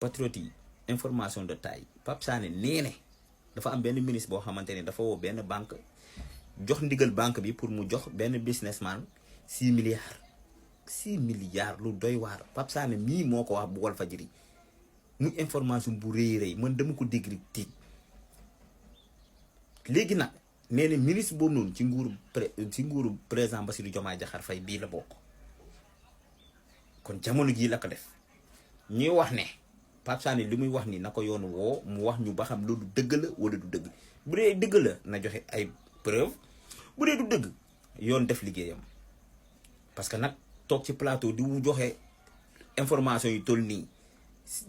patriote yi information de taille Pape Sané nee ne dafa am benn ministre boo xamante ne dafa woo benn banque jox ndigal banque bi pour mu jox benn businessman 6 milliards 6 milliards lu doy waar Pape Sané mii moo ko wax bu Walfadjri muy information bu rëy man dama ko dégg tiit léegi nag nee na ministre boobu noonu ci nguuru président Bassirou Diomaye Diakhar Faye bii la bokk kon jamono jii la ko def ñuy wax ne Pape Sané li muy wax ni na ko yoon woo mu wax ñu ba xam loolu dëgg la wala du dëgg bu dee dëgg la na joxe ay preuve bu dee du dëgg yoon def liggéeyam parce que nag toog ci plateau di wu joxe information yu toll nii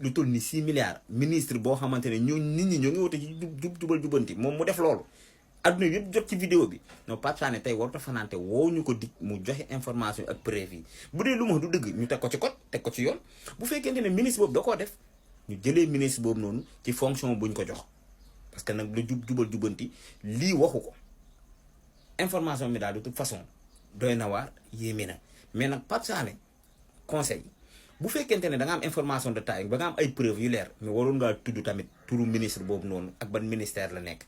lu toll ni 6 milliards ministre boo xamante ne ñoo nit ñi ñoo ngi wote ci jubal jubanti moom mu def loolu adduna yëpp jot ci vidéo bi non Pape Sané tey warut a fanaante woo ñu ko dig mu joxe information ak preuve yi bu dee lu ma du dëgg ñu teg ko ci code teg ko ci yoon bu fekkente ne ministre boobu da koo def ñu jëlee ministre boobu noonu ci fonction buñ ko jox parce que nag lu jubal jubanti lii waxu ko information mi daal de toute façon doy na waar yéeme na mais nag Pape Sané conseil bu fekkente ne da nga am information de taille ba nga am ay preuve yu leer mais waroon ngaa tudd tamit turu ministre boobu noonu ak ban ministère la nekk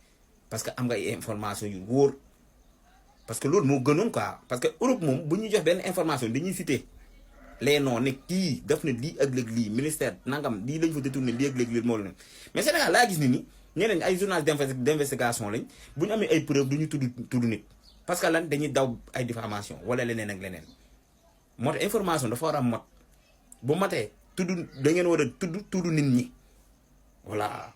parce que am nga ay information yu wóor parce que loolu moo gënoon quoi parce que Europe moom bu ñuy jox benn information dañuy citer les noms ne kii def na lii ak léeg lii ministère nangam lii lañ fa détourné lii ak léeg lii moo la ne mais Sénégal laa gis ni ñeneen ay journalistes d'investigation lañ bu ñu amee ay preuve du ñu tudd nit parce que lan dañuy daw ay diffamation wala leneen ak leneen moo tax information dafa war a mot bu matee tudd da ngeen war a tudd nit ñi voilà.